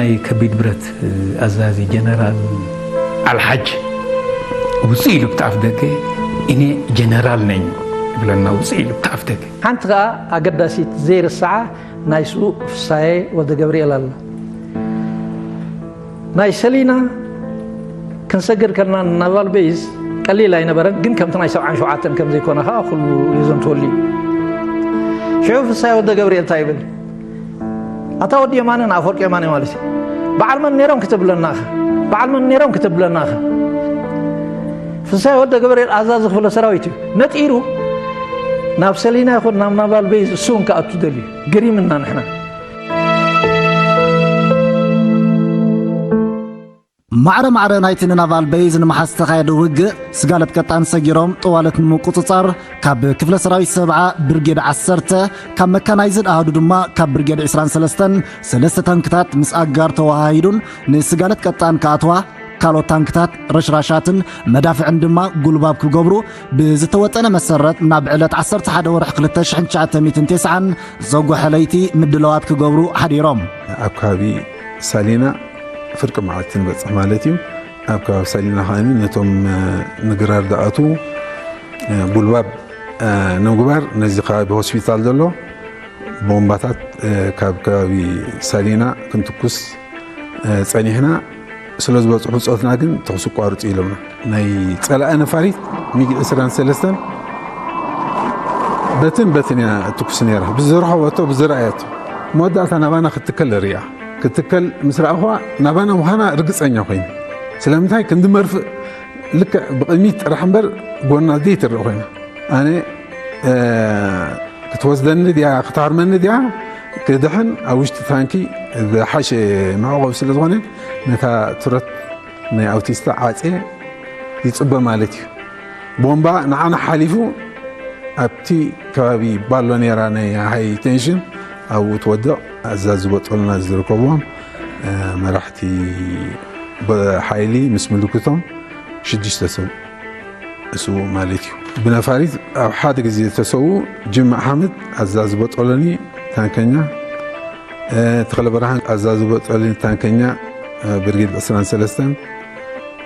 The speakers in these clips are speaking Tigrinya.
ናይ ከቢድ ብረት ኣዛዚ ጀነራል ኣልሓጅ ውፅእ ኢሉ ብቲ ኣፍ ደገ፣ እኔ ጀነራል ነኝ ይብለና። ውፅእ ኢሉ ብቲ ኣፍ ደገ። ሓንቲ ከዓ ኣገዳሲት ዘይርሳዓ ናይ ስኡ ፍሳየ ወልደ ገብርኤል ኣላ። ናይ ሰሊና ክንሰግር ከለና ናቫል ቤዝ ቀሊል ኣይነበረን፣ ግን ከምቲ ናይ ሰብዓን ሸውዓተን ከም ዘይኮነ ከዓ ኩሉ የዘንትወሉ እዩ። ሽዑ ፍሳየ ወልደ ገብርኤል እንታይ ይብል? ኣታ ወዲ የማነ ንኣፈወርቂ የማነ ማለት እዩ። በዓል መን ነይሮም ክተብለና ኢኻ? በዓል መን ነይሮም ክተብለና ኢኻ? ፍሳይ ወልደ ገብርኤል ኣዛዚ ክፍለ ሰራዊት እዩ። ነጢሩ ናብ ሰሊና ይኹን ናብ ናቫል ቤዝ እሱ እውን ክኣቱ ደልዩ። ግሪምና ንሕና። ማዕረ ማዕረ ናይቲ ንናቫል ቤዝ ንምሓዝ ዝተኻየደ ውግእ፣ ስጋለት ቀጣን ሰጊሮም ጠዋለት ንምቁጽጻር ካብ ክፍለ ሰራዊት ሰብዓ ብርጌድ ዓሰርተ፣ ካብ መካናይዝድ ኣሃዱ ድማ ካብ ብርጌድ ዕስራን ሰለስተን ሰለስተ ታንክታት ምስ ኣጋር ተወሃሂዱን ንስጋለት ቀጣን ክኣትዋ፣ ካልኦት ታንክታት፣ ረሽራሻትን መዳፍዕን ድማ ጉልባብ ክገብሩ ብዝተወጠነ መሰረት ናብ ዕለት ዓሰርተ ሓደ ወርሒ ክልተ ሽሕን ትሽዓተ ሚእትን ተስዓን ዘጉሐ ለይቲ ምድላዋት ክገብሩ ሓዲሮም። ኣብ ከባቢ ሳሊና ፍርቂ መዓልቲ ንበጽሕ ማለት እዩ። ኣብ ከባቢ ሳሊና ከኣ ነቶም እ፣ ንግራር ዝኣትዉ እ፣ ጉልባብ እ፣ ንምግባር ነዚ ከባቢ ሆስፒታል ዘሎ ቦምባታት እ፣ ካብ ከባቢ ሳሊና ክንትኩስ እ፣ ጸኒሕና። ስለ ዝበጽሑ ብጾትና ግን ተኹሲ ኣቋርጹ ኢሎምና። ናይ ጸላኢ ነፋሪት ሚግ ዕስራን ሰለስተን በትን በትን እያ ትኩስ ነይራ። ብዝረኸበቶ፣ ብዝረኣየቶ። መወዳእታ ናባና ክትከል ርእያ። ክትከል ምስ ረኣኹዋ ናባና ምዃና ርግጸኛ ኮይኑ። ስለምንታይ ክንዲ መርፍእ ልክዕ ብቕድሚት ጥራሕ እምበር ጎና ዘይትርእ ኮይና። ኣነ እ፣ ክትወስደኒ ድያ ክትሃርመኒ ድያ ክድሕን ኣብ ውሽጢ ታንኪ ዝሓሸ መዕቆቢ ስለ ዝኾነ ነታ ቱረት ናይ ኣውቲስታ ዓጽየ ይጽበ ማለት እዩ። ቦምባ ንዓና ሓሊፉ ኣብቲ ከባቢ ባሎ ነይራ ናይ ሃይ ቴንሽን ኣብኡ ትወድቕ። ኣዛዚ በጦልና ዝርከብዎም እ፣ መራሕቲ በ-፣ ሓይሊ ምስ ምልክቶም ሽዱሽተ ሰብ እሱ ማለት እዩ። ብነፋሪት ኣብ ሓደ ግዜ ዝተሰዉ ጅማ ሓምድ ኣዛዚ በጦሎኒ ታንከኛ፣ እ፣ ተኽለ ብርሃን ኣዛዚ በጦሎኒ ታንከኛ፣ እ፣ ብርጌድ ዕስራን ሰለስተን፣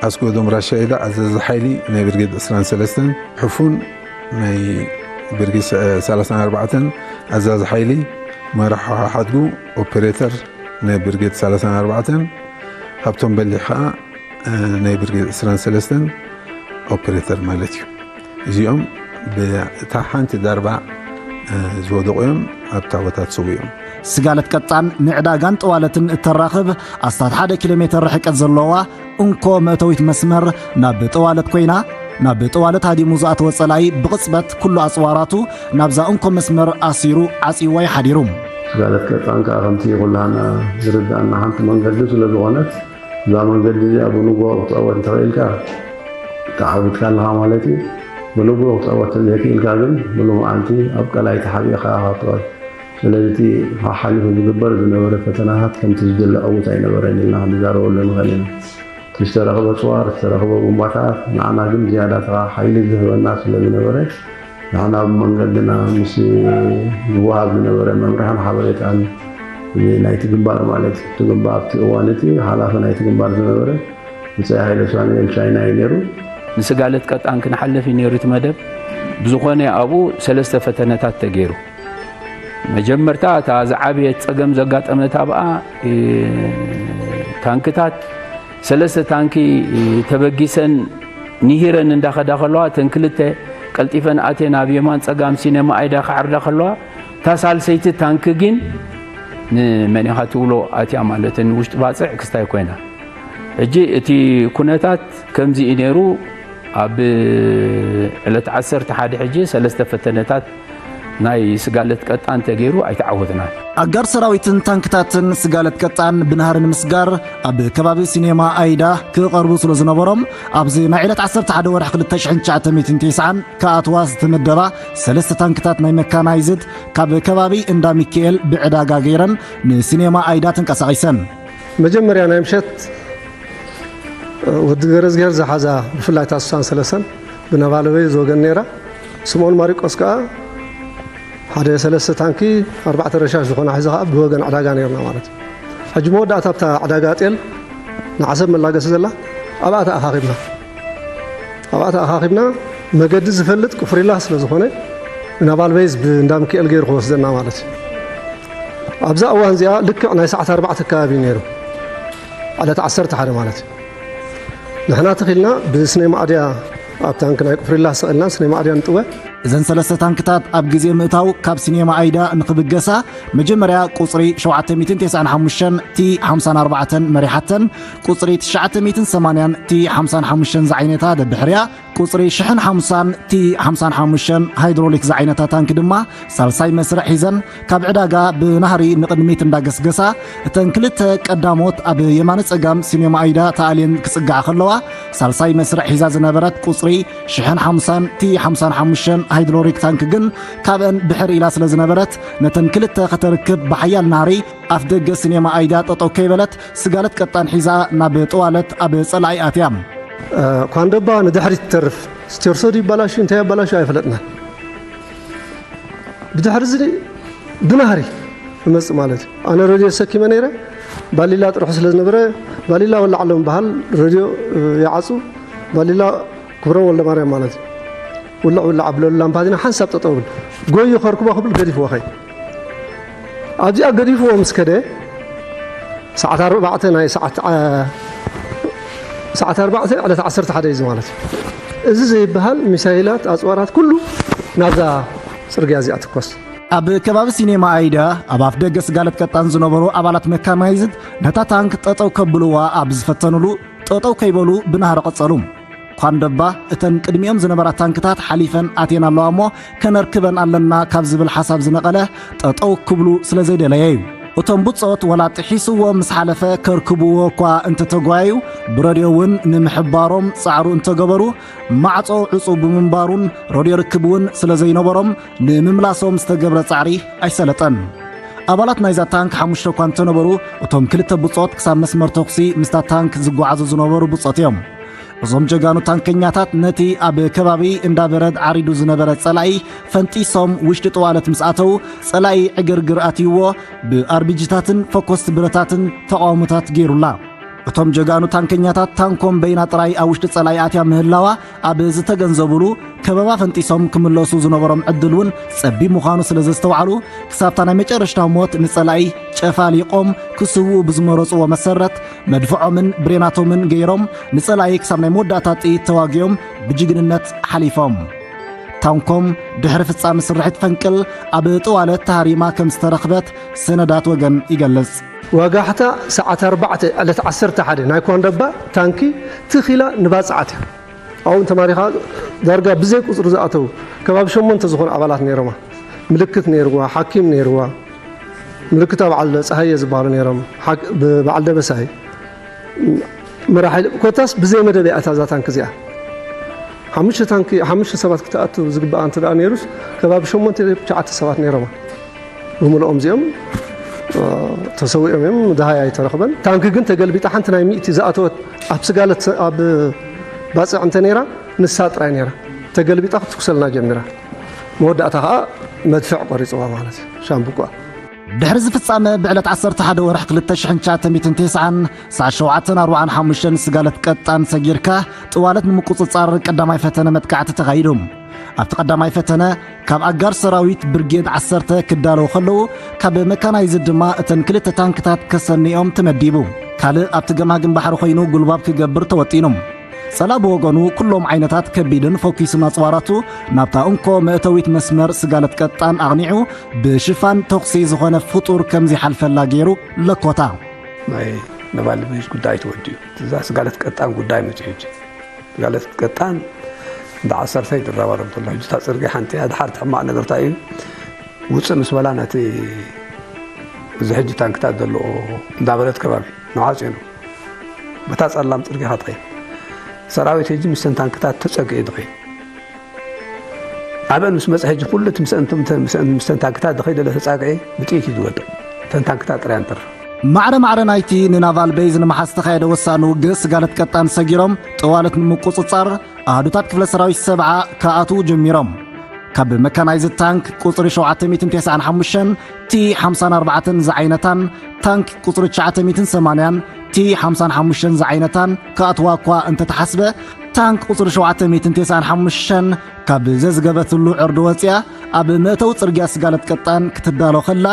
ኣስጎዶም ራሻይዳ ኣዛዚ ሓይሊ ናይ ብርጌድ ዕስራን ሰለስተን፣ ሕፉን ናይ ብርጌድ ሰ-፣ ሰላሳን ኣርባዕተን ኣዛዚ ሓይሊ፣ መራሒ ሓድጉ ኦፐሬተር ናይ ብርጌድ ሰላሳን ኣርባዕተን፣ ሃብቶም በሊሕ ኸኣ እ፣ ናይ ብርጌድ ዕስራን ሰለስተን ኦፕሬተር ማለት እዩ። እዚኦም ብእታ ሓንቲ ዳርባ፣ እ፣ ዝወደቑ እዮም፣ ኣብታ ቦታ ተሰዊኦም። ስጋለት ቀጣን ንዕዳጋን ጠዋለትን እተራኽብ ኣስታት ሓደ ኪሎ ሜተር ርሕቀት ዘለዋ እንኮ መእተዊት መስመር ናብ ጠዋለት ኮይና፣ ናብ ጠዋለት ሃዲሙ ዝኣተወ ጸላኢ ብቕጽበት ኩሉ ኣጽዋራቱ ናብዛ እንኮ መስመር ኣሲሩ ዓጽይዋ እዩ ሓዲሩ። ስጋለት ቀጣን ከኣ ከምቲ ኩላህና ዝርድኣና ሓንቲ መንገዲ ስለ ዝኾነት፣ እዛ መንገዲ እዚኣ ብንግሆ ክትዕወት እንተኽኢልካ ተዓዊትካ ኣለኻ ማለት እዩ። ብንግሆ ክትዕወት እንተዘይክኢልካ ግን ብሎመዓልቲ ኣብ ቀላይ ተሓቢእካ ኢኻ ክትውዕል። ስለዚ እቲ ሓሓሊፉ ዝግበር ዝነበረ ፈተናታት ከምቲ ዝድለ ዕዉት ኣይነበረን ኢልና ክንዛረበሉ ንኽእል ኢና። እቲ ዝተረኽበ ኣጽዋር፣ ዝተረኽበ ቡምባታት ንዓና ግን ዝያዳ ተኻ ሓይሊ ዝህበና ስለ ዝነበረ፣ ንሕና ብመንገድና ምስ ዝወሃብ ዝነበረ መምርሕን ሓበሬታን ናይቲ ግንባር ማለት እዩ። እቲ ግንባር ኣብቲ እዋን እቲ ሓላፊ ናይቲ ግንባር ዝነበረ ብጻይ ሃይለ ሳሙኤል ቻይና እዩ ነይሩ። ንስጋለት ቀጣን ክንሓልፍ እዩ ነይሩ እቲ መደብ። ብዝኾነ ኣብኡ ሰለስተ ፈተነታት ተገይሩ። መጀመርታ እታ ዝዓበየት ጸገም ዘጋጠመት ኣብኣ፣ እ፣ ታንክታት፣ ሰለስተ ታንኪ፣ እ፣ ተበጊሰን ንሂረን እንዳኸዳ ከለዋ፣ እተን ክልተ ቀልጢፈን ኣትየን ኣብ የማን ጸጋም ሲነማ ኣይዳ ክዓርዳ ከለዋ፣ እታ ሳልሰይቲ ታንኪ ግን ንመን ኢኻ ትብሎ ኣትያ፣ ማለት ንውሽጢ ባጽዕ ክስታይ ኮይና። ሕጂ እቲ ኩነታት ከምዚ እዩ ነይሩ። ኣብ ዕለት ዓሰርተ ሓደ ሕጂ ሰለስተ ፈተነታት ናይ ስጋለት ቀጣን ተገይሩ ኣይተዓወትናን። ኣጋር ሰራዊትን ታንክታትን ስጋለት ቀጣን ብናህሪ ንምስጋር ኣብ ከባቢ ሲኔማ ኣይዳ ክቐርቡ ስለ ዝነበሮም፣ ኣብዚ ናይ ዕለት ዓሰርተ ሓደ ወርሒ ክልተ ሽሕን ትሽዓተ ሚእትን ተስዓን ክኣትዋ ዝተመደባ ሰለስተ ታንክታት ናይ መካናይዝድ ካብ ከባቢ እንዳ ሚካኤል ብዕዳጋ ገይረን ንሲኔማ ኣይዳ ተንቀሳቒሰን። መጀመርያ ናይ ምሸት ወዲ ገረዝግሄር ዝሓዛ ብፍላይ እታ ስሳን ሰለስተን ብነባለበይ ዝወገን ነይራ። ስምኦን ማሪቆስ ከኣ ሓደ ሰለስተ ታንኪ ኣርባዕተ ረሻሽ ዝኾና ሒዛ ከኣ ብወገን ዕዳጋ ነይርና ማለት እዩ። ሕጂ መወዳእታ ኣብታ ዕዳጋ ጤል ንዓሰብ መላገሲ ዘላ ኣብኣ ተኣኻኺብና ኣብኣ ተኣኻኺብና መገዲ ዝፈልጥ ቁፍሪላ ስለ ዝኾነ ናቫል ቤዝ ብእንዳ ሚካኤል ገይሩ ክወስደና ማለት እዩ። ኣብዛ እዋን እዚኣ ልክዕ ናይ ሰዓት ኣርባዕተ ከባቢ እዩ ነይሩ፣ ዕለት ዓሰርተ ሓደ ማለት እዩ። ንሕና ተኺልና ብስነ ማዕድያ ኣብ ታንክ ናይ ቁፍሪላ ሰቐልና ስነ ማዕድያ ንጥወ። እዘን ሰለስተ ታንክታት ኣብ ግዜ ምእታው ካብ ሲኔማ ኣይዳ ንኽብገሳ መጀመርያ ቁጽሪ ሸውዓተ ሚእትን ተስዓን ሓሙሽተን ቲ ሓምሳን ኣርባዕተን መሪሓተን፣ ቁጽሪ ትሽዓተ ሚእትን ሰማንያን ቲ ሓምሳን ሓሙሽተን ዝዓይነታ ደድሕርያ፣ ቁጽሪ ሽሕን ሓምሳን ቲ ሓምሳን ሓሙሽተን ሃይድሮሊክ ዝዓይነታ ታንክ ድማ ሳልሳይ መስርዕ ሒዘን ካብ ዕዳጋ ብናህሪ ንቕድሚት እንዳገስገሳ፣ እተን ክልተ ቀዳሞት ኣብ የማነ ጸጋም ሲኔማ ኣይዳ ተኣልየን ክጽግዓ ከለዋ፣ ሳልሳይ መስርዕ ሒዛ ዝነበረት ቁጽሪ ሽሕን ሓምሳን ቲ ሓምሳን ሓሙሽተን ሃይድሮሊክ ታንክ ግን ካብአን ድሕር ኢላ ስለ ዝነበረት፣ ነተን ክልተ ከተርክብ ብሓያል ናህሪ ኣፍ ደገ ሲኔማ ኣይዳ ጠጠው ከይበለት ስጋለት ቀጣን ሒዛ ናብ ጥዋለት ኣብ ጸላኢ ኣትያ። እ፣ ኳንደባ ንድሕሪት ትተርፍ። ስቴርሶ ድዩ ይባላሽ እንታይ ይባላሽ ኣይፈለጥናን። ብድሕሪ እዚ ብናህሪ ይመጽእ ማለት እዩ። ኣነ ረድዮ ተሰኪመ ነይረ። ባሊላ ጥርሑ ስለ ዝነበረ ባሊላ ወላዕሎም በሃል ረድዮ፣ እ፣ ይዓጹ። ባሊላ ክብሮም ወልደማርያም ማለት እዩ። ውልዕ ውልዕ ኣብለሉ ላምፓቲና ሓንሳብ ጠጠው ብል። ጎዩ ከርክቦ ክብል ገዲፍዎ ኸይ ኣብዚኣ ገዲፍዎ ምስ ከደ ሰዓት ኣርባዕተ ናይ ሰዓት፣ ዓ-፣ ሰዓት ኣርባዕተ ዕለት ዓሰርተ ሓደ እዩ ማለት እዩ። እዚ ዘይበሃል ሚሳይላት ኣጽዋራት ኩሉ ናብዛ ጽርግያ እዚኣ ትኮስ። ኣብ ከባቢ ሲኔማ ኣይዳ ኣብ ኣፍ ደገ ስጋለት ቀጣን ዝነበሩ ኣባላት መካናይዝድ ነታ ታንክ ጠጠው ከብልዋ ኣብ ዝፈተኑሉ ጠጠው ከይበሉ ብናህሪ ቀጸሉ። ኳንደባ እተን ቅድሚኦም ዝነበራ ታንክታት ሓሊፈን ኣትየን ኣለዋ እሞ ከነርክበን ኣለና ካብ ዝብል ሓሳብ ዝነቐለ ጠጠው ክብሉ ስለ ዘይደለየ እዩ። እቶም ብጾት ወላ ጥሒስዎ ምስ ሓለፈ ከርክብዎ እኳ እንተተጓየዩ፣ ብረድዮ እውን ንምሕባሮም ጻዕሩ እንተገበሩ፣ ማዕጾ ዕጹው ብምንባሩን ረድዮ ርክብ እውን ስለ ዘይነበሮም ንምምላሶም ዝተገብረ ጻዕሪ ኣይሰለጠን። ኣባላት ናይዛ ታንክ ሓሙሽተ እኳ እንተነበሩ፣ እቶም ክልተ ብጾት ክሳብ መስመር ተኹሲ ምስታ ታንክ ዝጓዓዙ ዝነበሩ ብጾት እዮም። እዞም ጀጋኑ ታንከኛታት ነቲ ኣብ ከባቢ እንዳ በረድ ዓሪዱ ዝነበረ ጸላኢ ፈንጢሶም ውሽጢ ጥዋለት ምስ ኣተዉ፣ ጸላኢ ዕግርግር ኣትይዎ ብኣርቢጂታትን ፈኮስቲ ብረታትን ተቓውሞታት ገይሩላ። እቶም ጀጋኑ ታንከኛታት ታንኮም በይና ጥራይ ኣብ ውሽጢ ጸላኢ ኣትያ ምህላዋ ኣብ ዝተገንዘቡሉ፣ ከበባ ፈንጢሶም ክምለሱ ዝነበሮም ዕድል እውን ጸቢብ ምዃኑ ስለ ዘስተውዓሉ፣ ክሳብታ ናይ መጨረሽታ ሞት ንጸላኢ ጨፋሊቖም ክስውኡ ብዝመረጽዎ መሰረት፣ መድፍዖምን ብሬናቶምን ገይሮም ንጸላኢ ክሳብ ናይ መወዳእታ ጥይት ተዋጊኦም ብጅግንነት ሓሊፎም። ታንኮም ድሕሪ ፍጻመ ስርሒት ፈንቅል ኣብ ጥዋለት ተሃሪማ ከም ዝተረኽበት ሰነዳት ወገን ይገልጽ። ዋጋሕታ ሰዓት ኣርባዕተ ዕለት ዓሰርተ ሓደ ናይ ኳንደባ ታንኪ ትኺላ ንባጽዓት እያ። ኣብኡ ተማሪኻ ዳርጋ ብዘይ ቁጽሪ ዝኣተው ከባቢ ሸሞንተ ዝኾኑ ኣባላት ነይሮማ። ምልክት ነይርዋ፣ ሓኪም ነይርዋ። ምልክታ በዓል ጸሃየ ዝበሃሉ ነይሮም። ሓክ-፣ ብ-፣ በዓል ደበሳይ። መራሒ ኮታስ ብዘይ መደብ እያ እታ እዛ ታንክ እዚኣ። ሓሙሽተ ታንክ፣ ሓሙሽተ ሰባት ክትኣቱ ዝግብኣ እንተ ደኣ ነይሩስ፣ ከባቢ ሸሞንተ ትሽዓተ ሰባት ነይሮማ። ብምልኦም እዚኦም፣ እ፣ ተሰዊኦም እዮም፣ ደሃይ ኣይተረኽበን። ታንክ ግን ተገልቢጣ ሓንቲ ናይ ሚእቲ ዝኣተወት ኣብ ስጋለት ሰ-፣ ኣብ ባጽዕ እንተ ነይራ፣ ንሳ ጥራይ ነይራ። ተገልቢጣ ክትኩሰልና ጀሚራ። መወዳእታ ኸኣ መድፍዕ ቆሪጽዋ ማለት እዩ፣ ሻምብቆኣ። ድሕሪ እዚ ፍጻመ ብዕለት ዓሰርተ ሓደ ወርሒ ክልተ ሽሕን ትሽዓተ ሚእትን ተስዓን ሰዓት ሸውዓተን ኣርባዓን ሓሙሽተን ስጋለት ቀጣን ሰጊርካ ጥዋለት ንምቁጽጻር ቀዳማይ ፈተነ መጥቃዕቲ ተኻይዱ። ኣብቲ ቀዳማይ ፈተነ ካብ ኣጋር ሰራዊት ብርጌድ ዓሰርተ ክዳለዉ ከለዉ፣ ካብ መካናይዝድ ድማ እተን ክልተ ታንክታት ከሰንዮም ተመዲቡ። ካልእ ኣብቲ ገማግም ባሕሪ ኮይኑ ጉልባብ ክገብር ተወጢኑ። ጸላ ብወገኑ ኩሎም ዓይነታት ከቢድን ፈኲስን ኣጽዋራቱ ናብታ እንኮ መእተዊት መስመር ስጋለት ቀጣን ኣቕኒዑ ብሽፋን ተኹሲ ዝኾነ ፍጡር ከም ዘይሓልፈላ ገይሩ ለኮታ። ናይ ነባል ቤዝ ጉዳይ ተወዲኡ። እዛ ስጋለት ቀጣን ጉዳይ መጺኡ ሕጂ። ስጋለት ቀጣን እንዳ ዓሰርተ ይድራባረብ ዘሎ። ሕጂ እታ ጽርግያ ሓንቲ እያ። ድሓር እቲ ሕማቕ ነገር እንታይ እዩ? ውጽእ ምስ በላ ነቲ እዚ ሕጂ ታንክታት ዘለዎ እንዳ በረድ ከባቢ ንዓጽዩ ነው። በታ ጸላም ጽርግያ ክትኸይድ። ሰራዊት ሕጂ ምስተን ታንክታት ተጸግዒ ድኸይድ። ኣበን ምስ መጸ ሕጂ ኩሉ እቲ ምስተን፣ ምስተን፣ ምስተን ታንክታት ድኸይድ ዘሎ ተጻግዒ ብጥይት እዩ ዝወድቕ። እተን ታንክታት ጥራይ እየን ተርፍ። ማዕረ ማዕረ ናይቲ ንናቫል ቤዝ ንምሓዝ ዝተኻየደ ወሳኒ ውግእ ስጋለት ቀጣን ሰጊሮም ጥዋለት ንምቁጽጻር ኣሃዱታት ክፍለ ሰራዊት ሰብዓ ክኣትዉ ጀሚሮም። ካብ መካናይዝድ ታንክ ቁጽሪ ሸውዓተ ሚእትን ተስዓን ሓሙሽተን ቲ ሓምሳን ኣርባዕተን ዝዓይነታን ታንክ ቁጽሪ ትሽዓተ ሚእትን ሰማንያን ቲ ሓምሳን ሓሙሽተን ዝዓይነታን ክኣትዋ እኳ እንተተሓስበ፣ ታንክ ቁጽሪ ሸውዓተ ሚእትን ተስዓን ሓሙሽተን ካብ ዘዝገበትሉ ዕርዲ ወጺኣ ኣብ መእተዊ ጽርግያ ስጋለት ቀጣን ክትዳሎ ከላ፣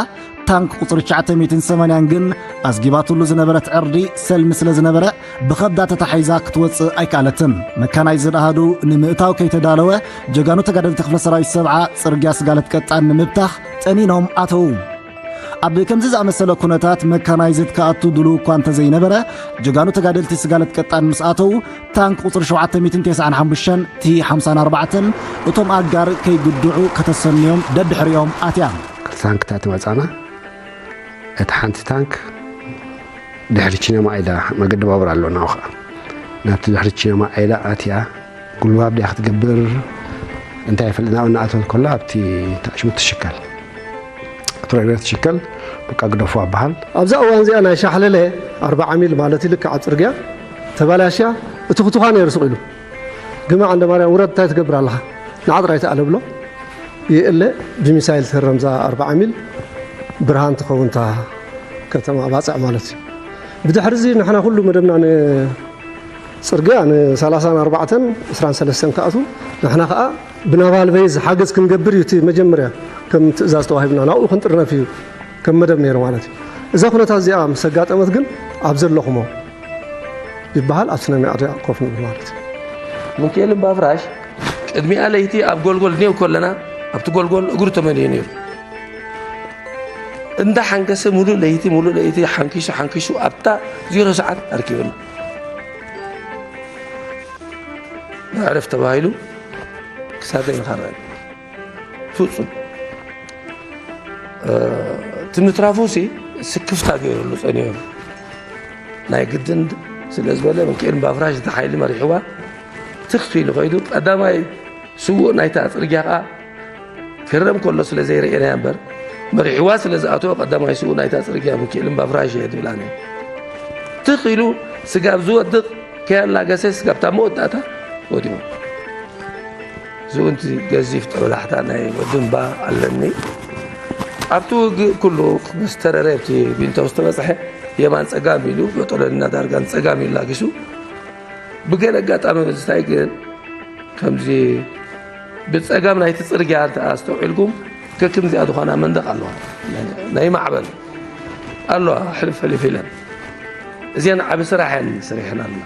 ታንክ ቁጽሪ ትሽዓተ ሚእትን ሰማንያን ግን ኣዝጊባትሉ ዝነበረት ዕርዲ ሰልሚ ስለ ዝነበረ፣ ብኸብዳ ተታሒዛ ክትወጽእ ኣይከኣለትን። መካናይዝድ ኣሃዱ ንምእታው ከይተዳለወ፣ ጀጋኑ ተጋደልቲ ክፍለ ሰራዊት ሰብዓ ጽርግያ ስጋለት ቀጣን ንምብታኽ ጠኒኖም ኣተዉ። ኣብ ከምዚ ዝኣመሰለ ኩነታት መካናይዝድ ክኣቱ ድሉው እኳ እንተዘይነበረ፣ ጀጋኑ ተጋደልቲ ስጋለት ቀጣን ምስ ኣተዉ፣ ታንክ ቁጽሪ ሸውዓተ ሚእትን ተስዓን ሓሙሽተን ቲ ሓምሳን ኣርባዕተን እቶም ኣጋር ከይግድዑ ከተሰንዮም ደድሕሪኦም ኣትያ። ክልተ ታንክታት መጻና። እታ ሓንቲ ታንክ ድሕሪ ቺነማ ኢላ፣ መገዲ ባቡር ኣሎ ናብኡ ኸዓ። ናብቲ ድሕሪ ቺነማ ኢላ ኣትያ፣ ጉልባብ ድያ ክትገብር እንታይ ይፈልጥ፣ ናብኡ እናኣተወት ከሎ ኣብቲ ተኣሽሙ ትሽከል። እቲ ረግረግ ትሽከል፣ በቃ ግደፉ ኣበሃል። ኣብዛ እዋን እዚኣ ናይ ሻሕለለ ኣርብዓ ሚል ማለት እዩ፣ ልክዕ ኣብ ጽርግያ ተባላሽያ፣ እቲ ክትኳ ነይሩ ስቕ ኢሉ። ግመ ዓንደ ማርያም ውረድ፣ እንታይ ትገብር ኣለኻ? ንዓ ጥራይ ተኣለ ብሎ። ይእለ ብሚሳይል ትህረም እዛ ኣርብዓ ሚል ብርሃን ትኸውን እታ ከተማ ባጽዕ ማለት እዩ። ብድሕሪ እዚ ንሕና ኩሉ መደብና ንጽርግያ ንሰላሳን ኣርባዕተን ዕስራን ሰለስተን ክኣትዉ፣ ንሕና ከኣ ብናቫል ቤዝ ሓገዝ ክንገብር እዩ እቲ መጀመርያ ከም ትእዛዝ ተዋሂብና፣ ናብኡ ክንጥርነፍ እዩ ከም መደብ ነይሩ ማለት እዩ። እዛ ኩነታት እዚኣ ምስ ኣጋጠመት ግን ኣብ ዘለኹሞ ይበሃል ኣብቲ ናይ መዕድያ ኮፍ ንብል ማለት እዩ። ሚካኤል እምባፍራሽ ቅድሚኣ ለይቲ ኣብ ጎልጎል ኔው ከለና ኣብቲ ጎልጎል እግሩ ተመልዩ ነይሩ። እንዳ ሓንከሰ ሙሉእ ለይቲ፣ ሙሉእ ለይቲ ሓንኪሱ፣ ሓንኪሱ ኣብታ ዜሮ ሰዓት ኣርኪብና። መዕረፍ ተባሂሉ ክሳብ ዘይንኻረን ፍጹም፣ እ፣ እቲ ምትራፉ ሲ ስክፍታ ገይሩሉ ጸኒሑ። ናይ ግድን ስለ ዝበለ፣ ሚካኤል እምባፍራሽ እቲ ሓይሊ መሪሕዋ ትኽ ኢሉ ከይዱ። ቀዳማይ ስዉእ ናይታ ጽርግያ ከኣ ክረም ከሎ ስለ ዘይረኤናያ እምበር፣ መሪሕዋ ስለ ዝኣተወ፣ ቀዳማይ ስዉእ ናይታ ጽርግያ ሚካኤል እምባፍራሽ እየ ትብል ኣነ። ትኽ ኢሉ ስጋብ ዝወድቕ ከያላገሰ ስጋብ እታ መወዳእታ ወዲቑ። እዚ እውን እቲ ገዚፍ ጠብላሕታ ናይ ወዲ እምባ ኣለኒ። ኣብቲ ውግእ ኩሉ ምስ ተረረ፣ ኣብቲ ቢንቶ ምስ ተበጽሐ፣ የማን ጸጋም ኢሉ፣ በጦሎኒና ዳርጋ ንጸጋም ኢሉ ላጊሱ። ብገለ ኣጋጣሚ ምስታይ ግን፣ ከምዚ ብጸጋም ናይቲ ጽርግያ እንተ ኣስተውዒልኩም፣ ከክምዚኣ ዝኾና መንደቕ ኣለዋ። ናይ ማዕበል ኣለዋ፣ ሕልፍ ሕልፍ ኢለን። እዚአን ዓቢ ስራሕ እየን ሰሪሐን ኣለና።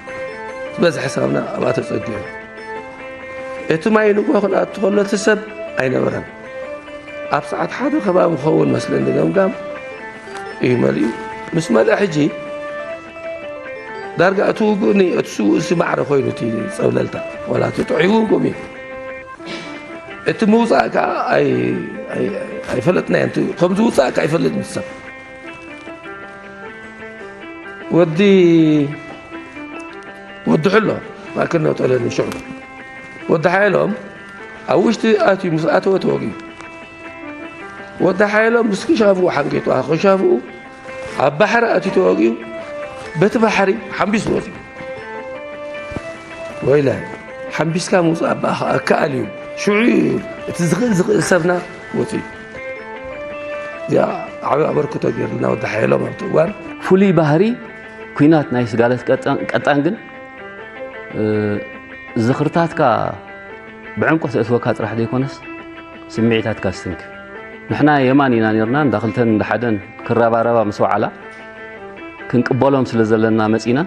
ዝበዝሐ ሰብና ኣብኣ ተጸጊዑ። እቲ ማይ ንግሆ ክንኣቱ ከሎ እቲ ሰብ ኣይነበረን። ኣብ ሰዓት ሓደ ከባቢ ክኸውን መስለኒ ገምጋም እዩ መሊኡ። ምስ መልአ ሕጂ ዳርጋ እቲ ውጉእኒ እቲ ስውእሲ ማዕረ ኮይኑ እቲ ጸብለልታ። ዋላ እቲ ጥዑይ እውን ከምኡ እዩ። እቲ ምውጻእ ከኣ ኣይ-፣ ኣይ-፣ ኣይፈለጥናዮን። እቲ ከም ዝውጻእ ከኣ ኣይፈልጥን እቲ ሰብ። ወዲ፣ ወዲ ሕሎ ማእከል ነጠለኒ ሽዑ። ወዲ ሓየሎም ኣብ ውሽጢ ኣትዩ ምስ ኣተወ ተወጊኡ። ወዲ ሓየሎም ምስ ክሻፍኡ ሓንጊጡ፣ ክሻፍኡ ኣብ ባሕሪ ኣትዩ ተወጊኡ፣ በቲ ባሕሪ ሓምቢስ ወፂኡ። ወይለ፣ ሓምቢስካ ምውፃእ በኣኻ ኣከኣል እዩ። ሽዑ እዩ እቲ ዝኽእል ዝኽእል ሰብና ወፂኡ። እዚኣ ዓብዪ ኣበርክቶ ገይርልና ወዲ ሓየሎም ኣብቲ እዋን። ፍሉይ ባህሪ ኲናት ናይ ስጋለት ቀጣን፣ ቀጣን ግን፣ እ፣ ዝኽርታትካ ብዕምቆት ዘእትወካ ጥራሕ ዘይኮነስ፣ ስምዒታትካ ዝትንክፍ። ንሕና የማን ኢና ኔርና፣ እንዳ ክልተን እንዳ ሓደን ክረባረባ ምስ ወዓላ፣ ክንቅበሎም ስለ ዘለና መጺና፣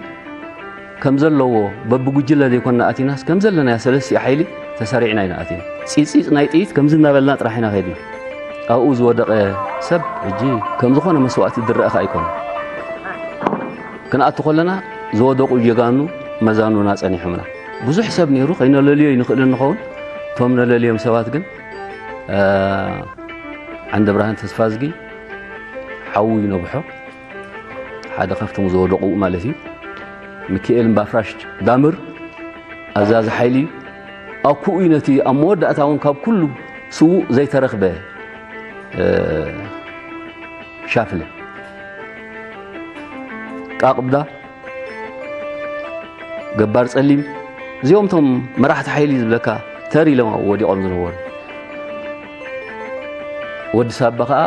ከም ዘለዎ በብጉጅለ ዘይኮንና ኣቲናስ፣ ከም ዘለናዮ ሰለስቲኡ ሓይሊ ተሰሪዕና ኢና ኣቲና። ጺጺጽ ናይ ጥይት ከምዚ እናበልና ጥራሕ ኢና ከድና። ኣብኡ ዝወደቐ ሰብ ሕጂ ከም ዝኾነ መስዋእቲ ዝረኣኻ ኣይኮነን። ክንኣቱ ከለና ዝወደቑ ጀጋኑ መዛኑና ጸኒሖምና። ብዙሕ ሰብ ነይሩ፣ ከይነለልዮ ይንኽእል እንኸውን። እቶም ነለልዮም ሰባት ግን፣ እ፣ ዓንደ ብርሃን ተስፋዝጊ ሓዉ ይነብሖ፣ ሓደ ካብቶም ዝወደቑ ማለት እዩ። ሚካኤል እምባፍራሽ ዳምር ኣዛዚ ሓይሊ እዩ። ኣኩኡ እዩ ነቲ ኣብ መወዳእታ እውን ካብ ኩሉ ስዉእ ዘይተረኽበ፣ እ፣ ሻፍለ። ቃቕብዳ፣ ገባር ጸሊም፣ እዚኦም እቶም መራሕቲ ሓይሊ ዝብለካ ተር ኢሎም ኣብኡ ወዲቖም ዝነበሩ። ወዲ ሳባ ከዓ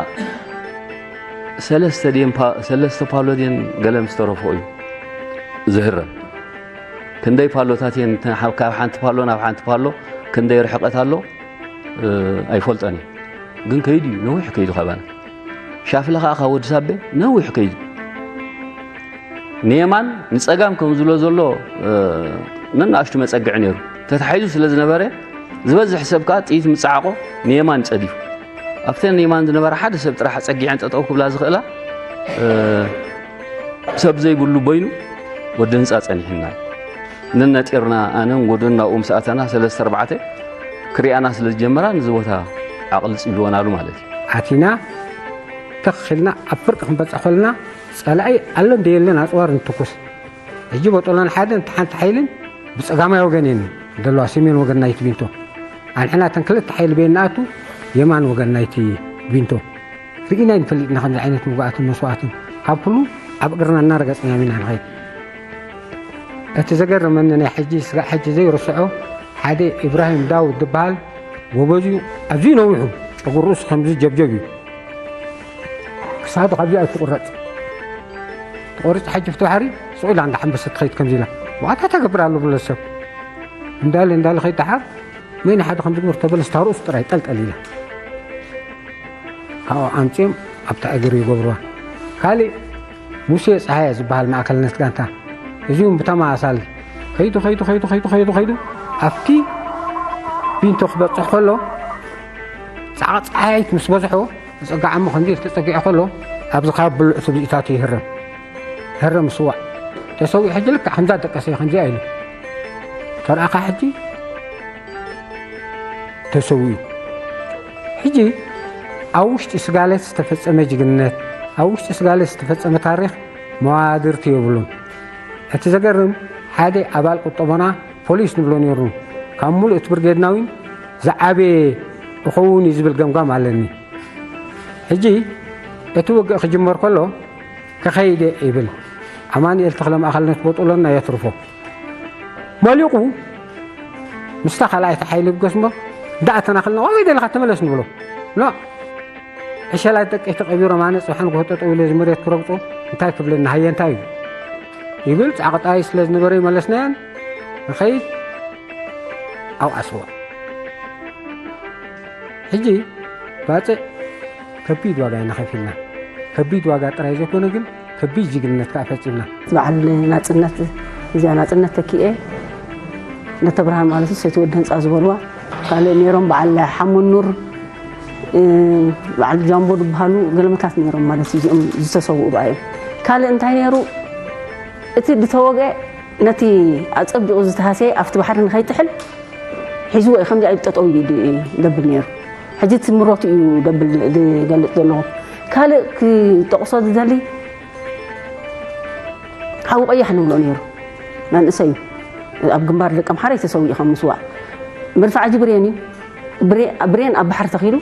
ሰለስተ ድየን ፓ- ሰለስተ ፓሎ ድየን ገለ ምስ ተረፎ እዩ ዝህረም። ክንደይ ፓሎታት እየን ተ- ካብ ሓንቲ ፓሎ ናብ ሓንቲ ፓሎ ክንደይ ርሕቀት ኣሎ? እ፣ ኣይፈልጦን እየ። ግን ከይዱ እዩ፣ ነዊሕ ከይዱ ካባና። ሻፍለ ከዓ ካብ ወዲ ሳቤ ነዊሕ ከይዱ። ንየማን ንፀጋም ከም ዝብሎ ዘሎ፣ እ፣ ነናእሽቱ መፀግዒ ነይሩ። ተታሒዙ ስለ ዝነበረ ዝበዝሕ ሰብ ከዓ ጥይት ምፀዓቆ ንየማን ፀዲፉ። ኣብተን ንየማን ዝነበራ ሓደ ሰብ ጥራሕ ፀጊዐን ጠጠው ክብላ ዝኽእላ፣ እ፣ ሰብ ዘይብሉ በይኑ ወዲ ህንፃ ፀኒሕና እዩ። ንነጢርና ኣነን ጎዶን ናብኡ ምስ ኣተና ሰለስተ ኣርባዕተ ክሪኣና ስለ ዝጀመራ፣ ነዚ ቦታ ዓቕሊ ፅልወናሉ ማለት እዩ። ኣቲና ተኽ ኢልና ኣብ ፍርቂ ክንበፅሕ ከለና ፀላኢ ኣሎ እንደ የለን ኣፅዋር እንትኩስ። ሕጂ በጦሎን ሓደን ሓንቲ ሓይልን ብፀጋማይ ወገን እየን ዘለዋ፣ ሰሜን ወገን ናይቲ ቢንቶ። ኣንሕና እተን ክልተ ሓይሊ በየን ንኣቱ፣ የማን ወገን ናይቲ ቢንቶ። ርኢና ኣይንፈልጥና ከምዚ ዓይነት ምጉኣትን መስዋእትን። ካብ ኩሉ ኣብ እግርና እናረገፅና ኢና ንኸይድ። እቲ ዘገርመኒ ናይ ሕጂ ስጋዕ ሕጂ ዘይርስዖ ሓደ ኢብራሂም ዳውድ ዝበሃል ጎበዝ እዩ። ኣዝዩ ነዊሑ ጨጉሪ ርእሱ ከምዚ ጀብጀብ እዩ። ክሳዱ ካብዚ ኣይትቁረፅ። ተቆሪፅ ሕጂ ፍቲ ባሕሪ ስቕ ኢላ እንዳ ሓንበሰት ትኸይድ ከምዚ ኢላ ዋዕታ ተገብር ኣሎ ብሎ ሰብ እንዳለ እንዳለ ከይድ ደሓር መይን ሓደ ከምዚ ግብር ተበለስ ታርእሱ ጥራይ ጠልጠል ኢላ። ካብኡ ኣምፅኦም ኣብታ እግሪ ይገብርዋ። ካሊእ ሙሴ ፀሃየ ዝበሃል ማእከልነት ጋንታ፣ እዚ እውን ብተመሳሳሊ ከይዱ ከይዱ ከይዱ ከይዱ ከይዱ ከይዱ ኣብቲ ቢንቶ ክበፅሕ ከሎ ፃዕቂ ፀሃይት ምስ በዝሖ ተፀጋዓሞ ከምዚ ኢሉ ተፀጊዑ ከሎ ኣብዚ ካብ ብልዑ ስብዚእታቱ ይህረም። ይህረም ስዋዕ ተሰዊኡ ሕጂ ልክዕ ከምዛ ደቀሰ ከምዚኣ ኢሉ ተረኣኻ ሕጂ ተሰዊኡ። ሕጂ ኣብ ውሽጢ ስጋለት ዝተፈጸመ ጅግንነት፣ ኣብ ውሽጢ ስጋለት ዝተፈጸመ ታሪኽ መዋድርቲ የብሉን። እቲ ዘገርም፣ ሓደ ኣባል ቁጠቦና ፖሊስ ንብሎ ነይሩ፣ ካብ ሙሉእ እቲ ብርጌድና እውን ዝዓበየ እኸውን እዩ ዝብል ገምጋም ኣለኒ። ሕጂ እቲ ውግእ ክጅመር ከሎ፣ ክኸይድ እየ ይብል። ኣማኑኤል ተኽለ ማእኸልነት ቦጦሎና የትርፎ። መሊቑ ምስታ ካልኣይቲ ሓይሊ ይብገስ እምበር፣ እንዳኣተናኸልና፣ "ዋይ ደለኻ ተመለስ" ንብሎ። ኖ፣ ዕሸላት ደቀይ ተቐቢሮም፣ ኣነ ጽባሕ ንግሆ ጠጠው ኢለ እዚ መሬት ክረግጾ እንታይ ክብለኒ፣ ሃየ እንታይ እዩ? ይብል። ጻዕቂ ጥራይ ስለ ዝነበረ ይመለስናዮን ንኸይድ ኣብኣ ስዋ። ሕጂ ባጽዕ ከቢድ ዋጋ ኢና ከፊልና። ከቢድ ዋጋ ጥራይ ዘይኮነ ግን ከቢድ ጅግንነት ከኣ ፈጺምና። በዓል ናጽነት፣ እዚኣ ናጽነት ተኪኤ ነተብርሃን ማለት እዩ፣ ሰይቲ ወዲ ህንጻ ዝበልዋ ካልእ ነይሮም፣ በዓል ሓሙኑር፣ እ፣ በዓል ጃምቦ ዝበሃሉ ገለመታት ነይሮም ማለት እዩ። እዚኦም ዝተሰውኡ ብኣ እዮም። ካልእ እንታይ ነይሩ? እቲ ዝተወግአ ነቲ ኣጸቢቑ ዝተሃሰየ ኣብቲ ባሕሪ ንኸይጥሕል ሒዝዎ እዩ። ከምዚ ኣይጠጠው ኢሉ ድ-፣ ደብል ነይሩ። ሕጂ እቲ ምሮቱ እዩ ደብል ዝገልጽ ዘለኹ። ካልእ ክጠቕሶ ዝደሊ ሓዊ ቀያሕ ንብሎ ነይሩ። መንእሰይ እዩ። ኣብ ግንባር ደቂ ኣምሓራ ተሰዊኡ ከም ምስዋዕ። መድፋዕ ሕጂ ብሬን እዩ። ብሬ-፣ ብሬን ኣብ ባሕሪ ተኺሉ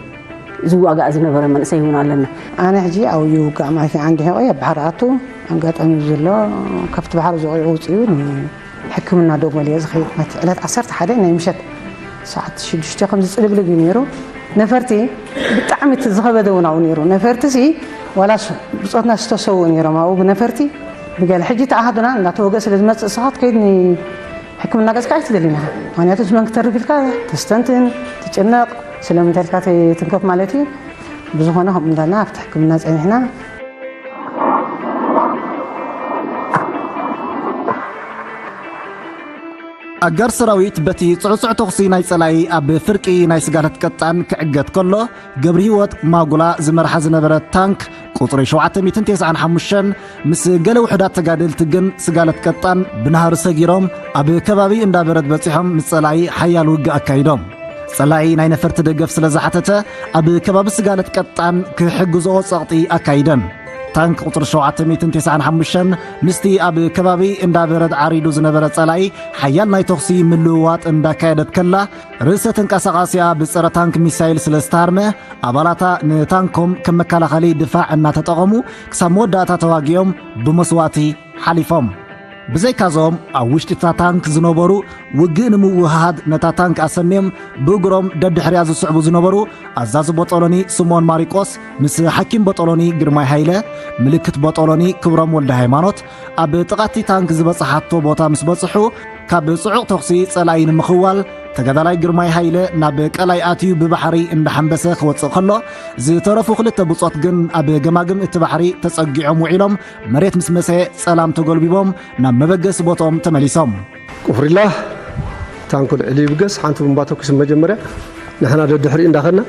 ዝዋጋእ ዝነበረ መንእሰይ እውን ኣለና። ኣነ ሕጂ ኣብኡ ይውጋእ ማለት እዩ። ኣንጊሒቑ ኣብ ባሕሪ ኣቱ ኣጋጣሚ ዘሎ ካብቲ ባሕሪ ዝቑዕ ውፅኡ ሕክምና ዶ ገለ እየ ዝኸይድ። ነቲ ዕለት ዓሰርተ ሓደ ናይ ምሸት ሰዓት ሽዱሽተ ከም ዝጽልግልግ እዩ ነይሩ። ነፈርቲ ብጣዕሚ እቲ ዝኸበደ እውን ኣብኡ ነይሩ። ነፈርቲ ሲ ዋላ ስ-፣ ብጾትና ዝተሰውኡ ነይሮም ኣብኡ ብነፈርቲ ብገለ። ሕጂ እቲ ኣሃዱና እንዳተወገ ስለ ዝመጽእ፣ "ንስኻ ክትከይድ ንሕክምና ገጽካ ኣይትደልን ኢኻ። ምኽንያቱ እዚ መን ክተርፍ ኢልካ ተስተንትን፣ ትጭነቕ፣ ስለምንታይ ኢልካ ትንከፍ ማለት እዩ?" ብዝኾነ ከምኡ እንዳልና ኣብቲ ሕክምና ጸኒሕና። ኣጋር ሰራዊት በቲ ጽዕጹዕ ተኹሲ ናይ ጸላኢ ኣብ ፍርቂ ናይ ስጋለት ቀጣን ክዕገት ከሎ፣ ገብርሂወት ማጉላ ዝመርሓ ዝነበረ ታንክ ቁጽሪ ሸውዓተ ሚእትን ተስዓን ሓሙሽተን ምስ ገለ ውሑዳት ተጋደልቲ ግን ስጋለት ቀጣን ብናህሪ ሰጊሮም ኣብ ከባቢ እንዳ በረድ በጺሖም ምስ ጸላኢ ሓያል ውግእ ኣካይዶም። ጸላኢ ናይ ነፈርቲ ደገፍ ስለ ዝሓተተ ኣብ ከባቢ ስጋለት ቀጣን ክሕግዝኦ ጸቕጢ ኣካይደን። ታንክ ቁጽሪ ሸውዓተ ሚእትን ተስዓን ሓሙሽተን ምስቲ ኣብ ከባቢ እንዳ በረድ ዓሪዱ ዝነበረ ጸላኢ ሓያል ናይ ተኹሲ ምልውዋጥ እንዳካየደት ከላ፣ ርእሰ ተንቀሳቓሲኣ ብጸረ ታንክ ሚሳይል ስለ ዝተሃርመ፣ ኣባላታ ንታንኮም ከም መከላኸሊ ድፋዕ እናተጠቐሙ ክሳብ መወዳእታ ተዋጊኦም ብመስዋእቲ ሓሊፎም። ብዘይካዞም ኣብ ውሽጢ እታ ታንክ ዝነበሩ፣ ውግእ ንምውህሃድ ነታ ታንክ ኣሰንዮም ብእግሮም ደድሕርያ ዝስዕቡ ዝነበሩ ኣዛዚ ቦጦሎኒ ስምኦን ማሪቆስ ምስ ሓኪም ቦጦሎኒ ግርማይ ሃይለ፣ ምልክት ቦጦሎኒ ክብሮም ወልደ ሃይማኖት፣ ኣብ ጥቓ እቲ ታንክ ዝበጽሓቶ ቦታ ምስ በጽሑ፣ ካብ ጽዑቕ ተኹሲ ጸላኢ ንምኽዋል፣ ተጋዳላይ ግርማይ ሃይለ ናብ ቀላይ ኣትዩ ብባሕሪ እንዳሓንበሰ ክወጽእ ከሎ፣ ዝተረፉ ክልተ ብጾት ግን ኣብ ገማግም እቲ ባሕሪ ተጸጊዖም ውዒሎም፣ መሬት ምስ መሰየ ጸላም ተጎልቢቦም ናብ መበገሲ ቦትኦም ተመሊሶም። ቁፍሪላ ታንኩ ልዕሊ ይብገስ ሓንቲ ቡምባ ተኩስ መጀመርያ ንሕና ደድሕሪኡ እንዳኸድና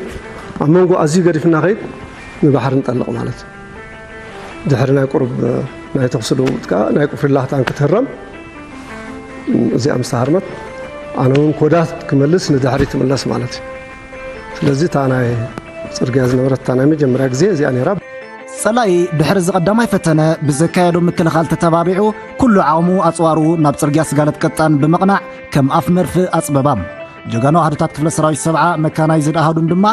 ኣብ መንጎ ኣዝዩ ገዲፍና ከይድ ንባሕሪ ንጠልቕ ማለት እዩ። ድሕሪ ናይ ቁሩብ ናይ ተኹሲ ልውውጥ ከዓ ናይ ቁፍሪላ ታንክ ትህረም። እዚኣ ምስ ተሃርመት ኣነ እውን ኮዳት ክመልስ ንድሕሪት ትምለስ ማለት እዩ። ስለዚ እታ ናይ ፅርግያ ዝነበረት እታ ናይ መጀመርያ ግዜ እዚኣ ነይራ። ጸላኢ ድሕሪ እዚ ቀዳማይ ፈተነ ብዘካየዶ ምክልኻል ተተባቢዑ ኩሉ ዓቕሙ ኣጽዋሩ ናብ ጽርግያ ስጋለት ቀጣን ብምቕናዕ ከም ኣፍ መርፍእ ኣጽበባም። ጀጋኑ ኣሃዱታት ክፍለ ሰራዊት ሰብዓ መካናይዝድ ኣሃዱን ድማ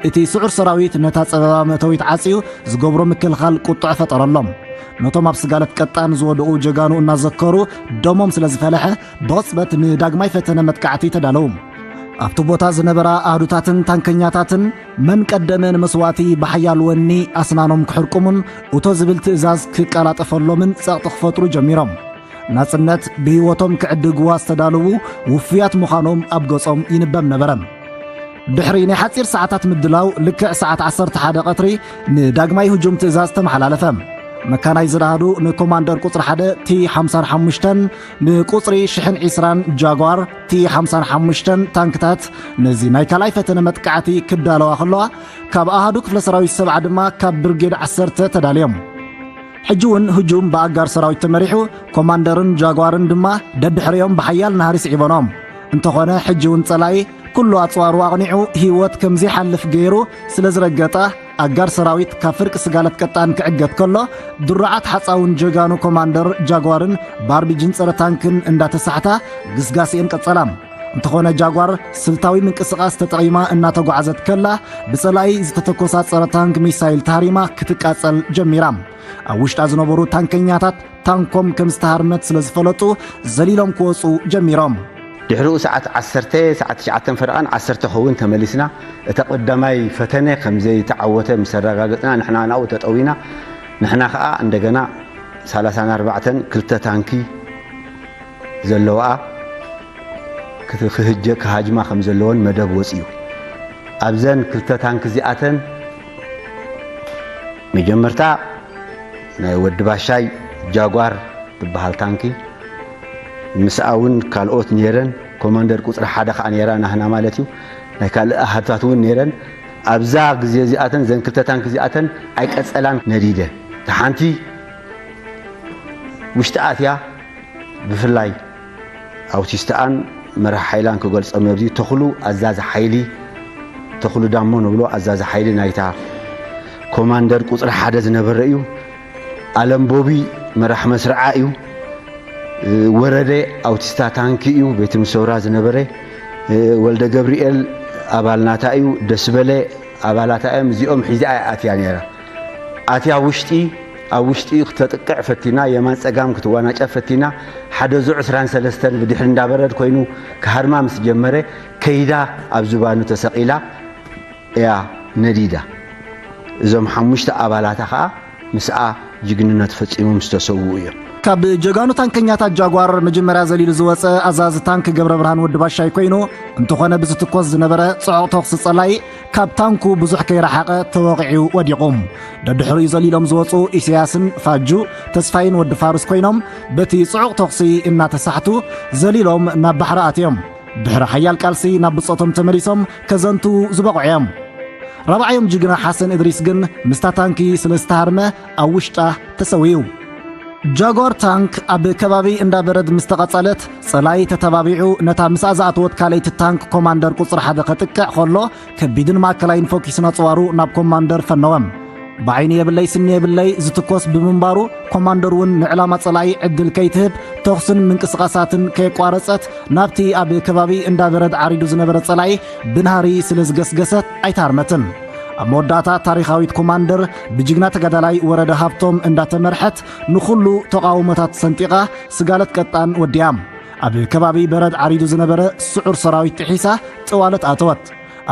እቲ ስዑር ሰራዊት ነታ ጸበባ መእተዊት ዓጽዩ ዝገብሮ ምክልኻል ቁጥዐ ፈጠረሎም። ነቶም ኣብ ስጋለት ቀጣን ዝወደቑ ጀጋኑ እናዘከሩ ደሞም ስለ ዝፈለሐ ብቕጽበት ንዳግማይ ፈተነ መጥቃዕቲ ተዳለዉ። ኣብቲ ቦታ ዝነበራ ኣሃዱታትን ታንከኛታትን መን ቀደመ ንመስዋእቲ ብሓያል ወኒ ኣስናኖም ክሕርቁሙን እቶ ዝብል ትእዛዝ ክቀላጠፈሎምን ጸቕጢ ክፈጥሩ ጀሚሮም። ናጽነት ብህይወቶም ክዕድግዋ ዝተዳለዉ ውፉያት ምዃኖም ኣብ ገጾም ይንበብ ነበረ። ድሕሪ ናይ ሓጺር ሰዓታት ምድላው ልክዕ ሰዓት ዓሰርተ ሓደ ቀትሪ ንዳግማይ ህጁም ትእዛዝ ተመሓላለፈ። መካናይዝድ ኣሃዱ ንኮማንደር ቁጽሪ ሓደ ቲ ሓምሳን ሓሙሽተን ንቁጽሪ ሽሕን ዕስራን ጃጓር ቲ ሓምሳን ሓሙሽተን ታንክታት ነዚ ናይ ካልኣይ ፈተነ መጥቃዕቲ ክዳለዋ ከለዋ ካብ ኣሃዱ ክፍለ ሰራዊት ሰብዓ ድማ ካብ ብርጌድ ዓሰርተ ተዳልዮም። ሕጂ እውን ህጁም ብኣጋር ሰራዊት ተመሪሑ ኮማንደርን ጃጓርን ድማ ደድሕሪኦም ብሓያል ናህሪ ስዒቦኖም። እንተኾነ ሕጂ እውን ጸላኢ ኩሉ ኣጽዋሩ ኣቕኒዑ ህይወት ከም ዘይሓልፍ ገይሩ ስለ ዝረገጠ ኣጋር ሰራዊት ካብ ፍርቂ ስጋለት ቀጣን ክዕገት ከሎ ድሩዓት ሓጻውን ጀጋኑ ኮማንደር ጃጓርን ባርቢጅን ጸረ ታንክን እንዳተሳሕታ ግስጋሴን ቀጸላ። እንተኾነ ጃጓር ስልታዊ ምንቅስቓስ ተጠቒማ እናተጓዓዘት ከላ ብጸላኢ ዝተተኮሳ ጸረ ታንክ ሚሳይል ተሃሪማ ክትቃጸል ጀሚራ። ኣብ ውሽጣ ዝነበሩ ታንከኛታት ታንኮም ከም ዝተሃርመት ስለ ዝፈለጡ ዘሊሎም ክወጹ ጀሚሮም። ድሕሪኡ ሰዓት ዓሰርተ ሰዓት ትሽዓተ ፈረቓን ዓሰርተ ክኸውን ተመሊስና እታ ቀዳማይ ፈተነ ከም ዘይተዓወተ ምስ ኣረጋገጽና ንሕና ናብኡ ተጠዊና ንሕና ከኣ እንደገና ሰላሳን ኣርባዕተን ክልተ ታንኪ ዘለዋኣ ክህጀ ክሃጅማ ከም ዘለወን መደብ ወጺኡ ኣብዘን ክልተ ታንኪ እዚኣተን መጀመርታ ናይ ወዲ ባሻይ ጃጓር ትበሃል ታንኪ ምስኣ እውን ካልኦት ነይረን ኮማንደር ቁፅሪ ሓደ ከዓ ነይራ ናህና ማለት እዩ ናይ ካልእ ኣሃድታት እውን ነይረን ኣብዛ ግዜ እዚኣተን ዘን ክልተ ታንኪ እዚኣተን ኣይቀፀላን ነዲደ ተሓንቲ ውሽጢ ኣትያ ብፍላይ ኣውቲስትኣን መራሕ ሓይላን ክገልፆ መብዚ ተኽሉ ኣዛዚ ሓይሊ ተኽሉ ዳሞ ንብሎ ኣዛዚ ሓይሊ ናይታ ኮማንደር ቁፅሪ ሓደ ዝነበረ እዩ ኣለምቦቢ መራሕ መስርዓ እዩ ወረደ ኣውቲስታ ታንኪ እዩ ቤት ምሰውራ ዝነበረ ወልደ ገብርኤል ኣባል ናታ እዩ ደስበለ ኣባላታ እዮም እዚኦም ሒዚኣ ኣትያ ነይራ ኣትያ ውሽጢ ኣብ ውሽጢ ክተጥቅዕ ፈቲና የማን ጸጋም ክትዋናጨፍ ፈቲና ሓደ ዙዕ ዕስራን ሰለስተን ብድሕሪ እንዳበረድ ኮይኑ ክሃርማ ምስ ጀመረ ከይዳ ኣብ ዝባኑ ተሰቒላ እያ ነዲዳ እዞም ሓሙሽተ ኣባላታ ከዓ ምስኣ ጅግንነት ፈጺሞም ዝተሰውኡ እዮም። ካብ ጀጋኑ ታንከኛታት ጃጓር መጀመርያ ዘሊሉ ዝወጸ ኣዛዚ ታንክ ገብረብርሃን ወዲ ባሻይ ኮይኑ፣ እንተኾነ ብዝትኮስ ዝነበረ ጽዑቕ ተኹሲ ጸላኢ ካብ ታንኩ ብዙሕ ከይረሓቐ ተወቒዑ ወዲቑ። ደድሕሪኡ ዘሊሎም ዝወጹ ኢሳያስን ፋጁ ተስፋይን ወዲ ፋርስ ኮይኖም በቲ ጽዑቕ ተኹሲ እናተሳሕቱ ዘሊሎም ናብ ባሕሪ ኣትዮም። ድሕሪ ሓያል ቃልሲ ናብ ብጾቶም ተመሊሶም ከዘንትዉ ዝበቕዑ እዮም። ራብዓዮም ጅግና ሓሰን እድሪስ ግን ምስታ ታንኪ ስለ ዝተሃርመ ኣብ ውሽጣ ተሰዊኡ። ጃጓር ታንክ ኣብ ከባቢ እንዳ በረድ ምስ ተቐጸለት፣ ጸላኢ ተተባቢዑ ነታ ምስኣ ዝኣተወት ካልኣይቲ ታንክ ኮማንደር ቁጽሪ ሓደ ከጥቅዕ ከሎ፣ ከቢድን ማእከላይን ፎኪስ ነጽዋሩ ናብ ኮማንደር ፈነወ። ብዓይኒ የብለይ ስኒ የብለይ ዝትኮስ ብምንባሩ፣ ኮማንደር እውን ንዕላማ ጸላኢ ዕድል ከይትህብ፣ ተኹስን ምንቅስቓሳትን ከየቋረጸት ናብቲ ኣብ ከባቢ እንዳ በረድ ዓሪዱ ዝነበረ ጸላኢ ብናህሪ ስለ ዝገስገሰት ኣይተሃርመትን። ኣብ መወዳእታ ታሪኻዊት ኮማንደር ብጅግና ተጋዳላይ ወረደ ሃብቶም እንዳተመርሐት ንኹሉ ተቓውሞታት ሰንጢቓ ስጋለት ቀጣን ወዲኣ። ኣብ ከባቢ በረድ ዓሪዱ ዝነበረ ስዑር ሰራዊት ጥሒሳ ጥዋለት ኣተወት።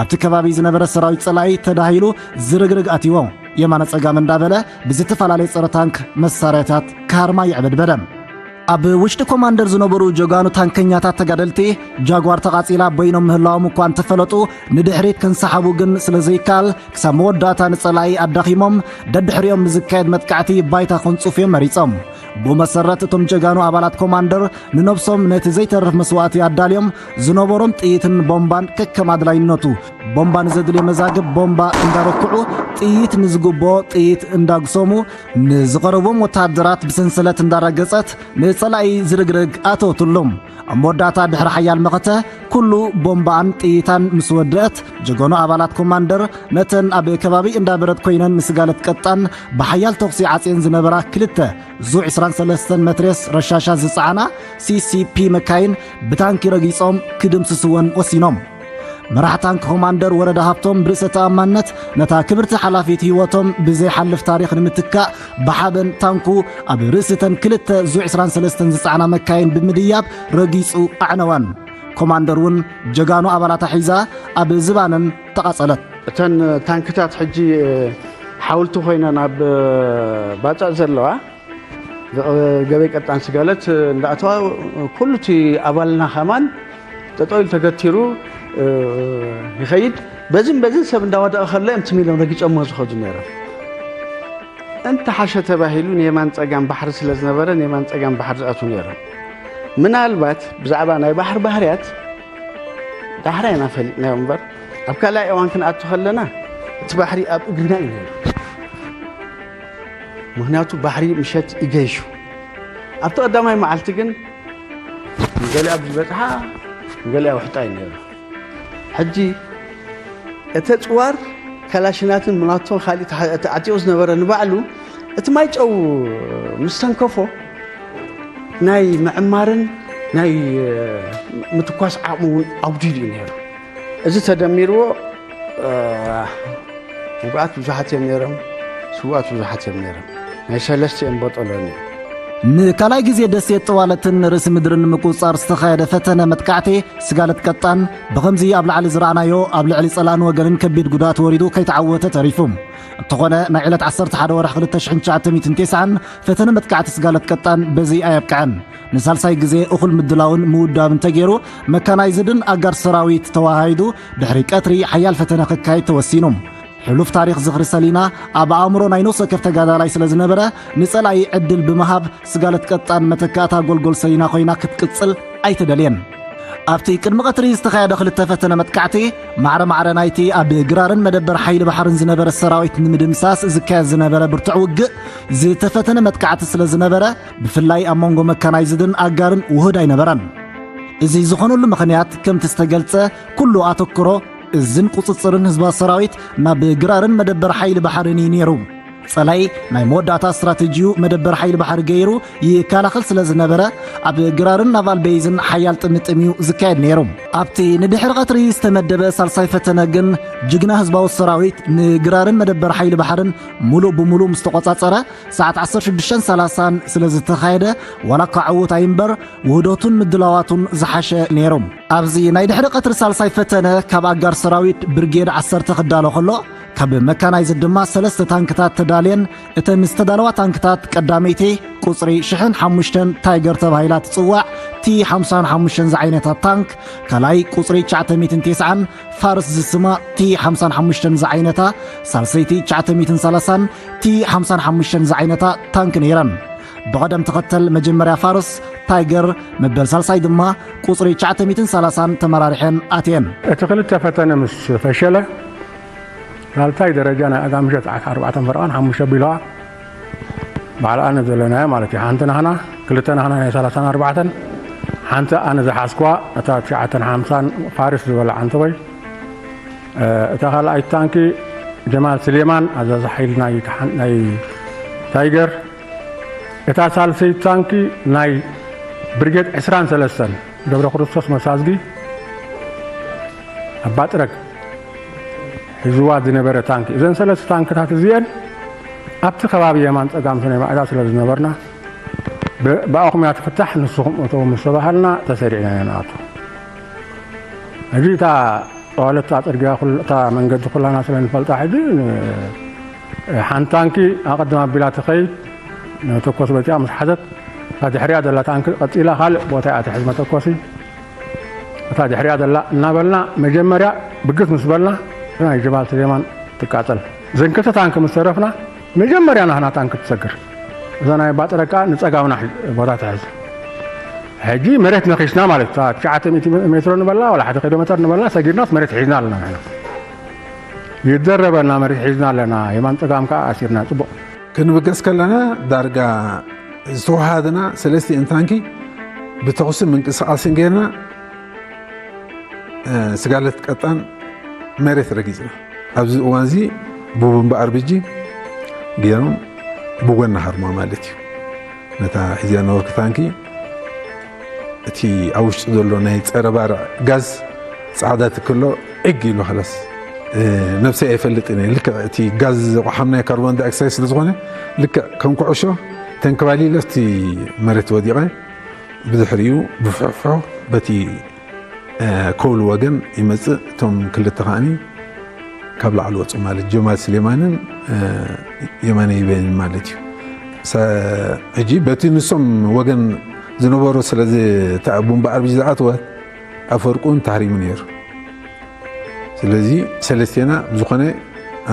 ኣብቲ ከባቢ ዝነበረ ሰራዊት ጸላኢ ተዳሂሉ ዝርግርግ ኣትይዎ። የማነ ጸጋም እንዳበለ ብዝተፈላለየ ጸረ ታንክ መሳርያታት ክሃርማ ይዕበድበደ። ኣብ ውሽጢ ኮማንደር ዝነበሩ ጀጋኑ ታንከኛታት ተጋደልቲ ጃጓር ተቓጺላ በይኖም ምህላዎም እኳ እንተፈለጡ፣ ንድሕሪት ክንሰሓቡ ግን ስለ ዘይከኣል፣ ክሳብ መወዳእታ ንጸላኢ ኣዳኺሞም፣ ደድሕሪኦም ብዝካየድ መጥቃዕቲ ባይታ ክንጹፍ እዮም መሪጾም። ብኡ መሰረት፣ እቶም ጀጋኑ ኣባላት ኮማንደር ንነብሶም ነቲ ዘይተርፍ መስዋእቲ ኣዳልዮም፣ ዝነበሮም ጥይትን ቦምባን ከከም ኣድላይነቱ፣ ቦምባ ንዘድልዮ መዛግብ ቦምባ እንዳረክዑ፣ ጥይት ንዝግብኦ ጥይት እንዳግሰሙ፣ ንዝቐረቦም ወተሃደራት ብሰንሰለት እንዳረገጸት ንጸላኢ ዝርግርግ ኣተወትሎም። ኣብ መወዳእታ ድሕሪ ሓያል መኸተ፣ ኩሉ ቦምባኣን ጥይታን ምስ ወደአት፣ ጀጋኑ ኣባላት ኮማንደር ነተን ኣብ ከባቢ እንዳበረድ ኮይነን ንስጋለት ቀጣን ብሓያል ተኹሲ ዓጽየን ዝነበራ ክልተ ዙ ዕስራን ሰለስተን መትሬስ ረሻሻ ዝጸዓና ሲ ሲ ፒ መካይን ብታንኪ ረጊጾም ክድምስስወን ወሲኖም። መራሕ ታንክ ኮማንደር ወረደ ሃብቶም ብርእሰ ተኣማንነት ነታ ክብርቲ ሓላፊት ህይወቶም ብዘይሓልፍ ታሪኽ ንምትካእ ብሓበን ታንኩ ኣብ ርእሲ እተን ክልተ ዙ ዕስራን ሰለስተን ዝጸዓና መካይን ብምድያብ ረጊጹ ኣዕነወን። ኮማንደር እውን ጀጋኑ ኣባላታ ሒዛ ኣብ ዝባነን ተቓጸለት። እተን ታንክታት ሕጂ ሓውልቲ ኮይነን ኣብ ባጽዕ ዘለዋ ገበይ ቀጣን ስጋለት እንዳኣተዋ ኩሉ እቲ ኣባልና ከማን ጠጠው ኢሉ ተገቲሩ ይኸይድ። በዝን በዝን ሰብ እንዳወደቐ ከሎ እዮም ትም ኢሎም ረጊጾሞ ዝኸዱ ነይሮም። እንተሓሸ ተባሂሉ ንየማን ጸጋም ባሕሪ ስለ ዝነበረ ንየማን ጸጋም ባሕሪ ዝኣትዉ ነይሮም። ምናልባት ብዛዕባ ናይ ባሕሪ ባህርያት ዳሕራ ኢና ፈሊጥናዮ እምበር፣ ኣብ ካልኣይ እዋን ክንኣቱ ከለና እቲ ባሕሪ ኣብ እግርና እዩ ነይሩ። ምኽንያቱ ባሕሪ ምሸት ይገይሹ። ኣብቲ ቀዳማይ መዓልቲ ግን ንገሊኣ ብዝበጽሓ ንገሊኣ ውሕጣ እዩ ነይሩ። ሕጂ እቲ ጽዋር ካላሽናትን ምናቶን ካሊእ ተዓ-፣ ተዓጢቑ ዝነበረ ንባዕሉ እቲ ማይ ጨው ምስ ተንከፎ ናይ ምዕማርን ናይ ምትኳስ ዓቕሙ እውን ኣጉዲሉ እዩ ነይሩ። እዚ ተደሚርዎ፣ እ፣ ውጉኣት ብዙሓት እዮም ነይሮም፣ ስዉኣት ብዙሓት እዮም ነይሮም። ናይ ሰለስቲኦም ቦጦሎኒ እዩ። ንካልኣይ ግዜ ደሴት ጥዋለትን ርእሲ ምድርን ንምቁጽጻር ዝተኻየደ ፈተነ መጥቃዕቲ ስጋለት ቀጣን ብኸምዚ ኣብ ላዕሊ ዝረኣናዮ ኣብ ልዕሊ ጸላእን ወገንን ከቢድ ጉድኣት ወሪዱ ከይተዓወተ ተሪፉ። እንተኾነ፣ ናይ ዕለት ዓሰርተ ሓደ ወርሒ ክልተ ሽሕን ትሽዓተ ሚእትን ተስዓን ፈተነ መጥቃዕቲ ስጋለት ቀጣን በዚ ኣየብቅዐን። ንሳልሳይ ግዜ እኹል ምድላውን ምውዳብን ተገይሩ፣ መካናይዝድን ኣጋር ሰራዊት ተወሃሂዱ፣ ድሕሪ ቀትሪ ሓያል ፈተነ ክካየድ ተወሲኑ። ሕሉፍ ታሪኽ ዝኽሪ ሰሊና ኣብ ኣእምሮ ናይ ነፍሲ ወከፍ ተጋዳላይ ስለ ዝነበረ፣ ንጸላኢ ዕድል ብምሃብ ስጋለት ቀጣን መተካእታ ጎልጎል ሰሊና ኮይና ክትቅጽል ኣይተደልየን። ኣብቲ ቅድሚ ቀትሪ ዝተኻየደ ክልተ ፈተነ መጥቃዕቲ፣ ማዕረ ማዕረ ናይቲ ኣብ ግራርን መደበር ሓይሊ ባሕርን ዝነበረ ሰራዊት ንምድምሳስ ዝካየድ ዝነበረ ብርቱዕ ውግእ ዝተፈተነ መጥቃዕቲ ስለ ዝነበረ፣ ብፍላይ ኣብ መንጎ መካናይዝድን ኣጋርን ውሁድ ኣይነበረን። እዚ ዝኾነሉ ምኽንያት፣ ከምቲ ዝተገልጸ፣ ኩሉ ኣተኩሮ እዝን ቁጽጽርን ህዝባዊ ሰራዊት ናብ ግራርን መደበር ሓይሊ ባሕርን እዩ ነይሩ። ጸላኢ ናይ መወዳእታ ስትራተጂኡ መደበር ሓይሊ ባሕሪ ገይሩ ይከላኸል ስለ ዝነበረ፣ ኣብ ግራርን ናቫል ቤይዝን ሓያል ጥምጥም እዩ ዝካየድ ነይሩ። ኣብቲ ንድሕሪ ቀትሪ ዝተመደበ ሳልሳይ ፈተነ ግን፣ ጅግና ህዝባዊ ሰራዊት ንግራርን መደበር ሓይሊ ባሕርን ሙሉእ ብሙሉእ ምስ ተቖጻጸረ፣ ሰዓት ዓሰርተ ሽዱሽተን ሰላሳን ስለ ዝተኻየደ፣ ዋላ እኳ ዕዉት ኣይምበር፣ ውህደቱን ምድላዋቱን ዝሓሸ ነይሩ። ኣብዚ ናይ ድሕሪ ቀትሪ ሳልሳይ ፈተነ፣ ካብ ኣጋር ሰራዊት ብርጌድ ዓሰርተ ክዳሎ ከሎ፣ ካብ መካናይዝድ ድማ ሰለስተ ታንክታት ተዳልየን፣ እተን ዝተዳለዋ ታንክታት ቀዳመይቲ ቁጽሪ ሽሕን ሓሙሽተን ታይገር ተባሂላ ትጽዋዕ ቲ ሓምሳን ሓሙሽተን ዝዓይነታ ታንክ፣ ካልኣይ ቁጽሪ ትሽዓተ ሚእትን ተስዓን ፋርስ ዝስማ ቲ ሓምሳን ሓሙሽተን ዝዓይነታ፣ ሳልሰይቲ ትሽዓተ ሚእትን ሰላሳን ቲ ሓምሳን ሓሙሽተን ዝዓይነታ ታንክ ነይረን። ብቐደም ተኸተል መጀመርያ ፋርስ፣ ታይገር፣ መበል ሳልሳይ ድማ ቁጽሪ ትሽዓተ ሚእትን ሰላሳን ተመራሪሐን ኣትየን። እቲ ክልተ ፈተነ ምስ ፈሸለ፣ ሳልሳይ ደረጃ ናይ ኣጋምሸ ሰዓት ኣርባዕተን ፈረቓን ሓሙሽተ ቢልዋ፣ በዓል ኣነ ዘለናዮ ማለት እዩ። ሓንቲ ናህና፣ ክልተ ናህና ናይ ሰላሳን ኣርባዕተን፣ ሓንቲ ኣነ ዝሓዝኩዋ፣ እታ ትሽዓተን ሓምሳን ፋርስ ዝበላ ዓንተቦይ፣ እ፣ እታ ካልኣይቲ ታንኪ ጀማል ስሌማን፣ ኣዛዚ ሓይሊ ናይ ተሓን-፣ ናይ ታይገር፣ እታ ሳልሰይቲ ታንኪ ናይ ብርጌድ ዕስራን ሰለስተን ገብረ ክርስቶስ መሳዝጊ፣ ኣባጥረግ፣ ህዝዋ ዝነበረ ታንኪ። እዘን ሰለስተ ታንክታት እዚአን ኣብቲ ከባቢ የማን ጸጋም ሰነ ማዕዳ ስለ ዝነበርና፣ ብ-፣ ብኣኹም እያ ትፍታሕ፣ ንስኹም እተው ምስ ተባሃልና ተሰሪዕና ኢና ንኣቱ። ሕጂ እታ ጠዋለት እታ ጽርግያ ኩል-፣ እታ መንገዲ ኩላና ስለ ንፈልጣ ሕጂ ን-፣ ሓንቲ ታንኪ ኣቐድም ኣቢላ ትኸይድ፣ መተኮሲ በቲኣ ምስ ሓዘት፣ እታ ድሕሪያ ዘላ ታንኪ ቀጺላ ካልእ ቦታ እያ ትሕዝ መተኮሲ። እታ ድሕሪያ ዘላ እናበልና መጀመርያ ብግስ ምስ በልና ናይ ጀማል ስሌማን ትቃጸል። ዘን ክልተ ታንኪ ምስ ተረፍና መጀመርያ ናህና ታንኪ ትሰግር። እዛ ናይ ባጥረ ከኣ ንጸጋምና ሒ-፣ ቦታ ትሕዝ። ሕጂ መሬት ነኺስና ማለት እታ ትሽዓተ ሚእቲ ሜትሮ ንበላ ወላ ሓደ ኪሎ ሜተር ንበላ ሰጊርናስ መሬት ሒዝና ኣለና ንሕና። ይደረበና መሬት ሒዝና ኣለና። የማን ጸጋም ከኣ ኣሲርና ጽቡቕ። ክንብገስ ከለና ዳርጋ ዝተወሃደና ሰለስቲኤን ታንኪ ብተኹሲ ምንቅስቓስን ጌርና፣ እ፣ ስጋለት ቀጣን መሬት ረጊጽና። ኣብዚ እዋን እዚ ብቡምባ ኣርቢጂ ገይሮም ብጎና ሃርማ ማለት እዩ። ነታ ሒዝያ ነበርኩ ታንኪ እቲ ኣብ ውሽጢ ዘሎ ናይ ጸረ ባርዕ ጋዝ ጻዕዳ ትክሎ ዕግ ኢሉ ኸላስ፣ እ፣ ነብሰይ ኣይፈልጥን እየ። ልክዕ እቲ ጋዝ ዘቋሓምናዮ ካርቦን ዳይኦክሳይድ ስለ ዝኾነ ልክዕ ከም ኩዕሾ ተንከባሊለ ኣብቲ መሬት ወዲቐ። ብድሕሪኡ ብፍሕፍሑ በቲ፣ እ፣ ከውሊ ወገን ይመጽእ። እቶም ክልተ ከኣኒ ካብ ላዕሊ ወጹ ማለት ጀማል ስሌማንን፣ እ፣ የማነ ይበይን ማለት እዩ። ሰ-፣ ሕጂ በቲ ንሶም ወገን ዝነበሩ ስለ ዝ-፣ እታ ቡምባ ኣርቢጂ ዝኣተወት ኣፈወርቂ እውን ተሃሪሙ ነይሩ። ስለዚ ሰለስቴና ብዝኾነ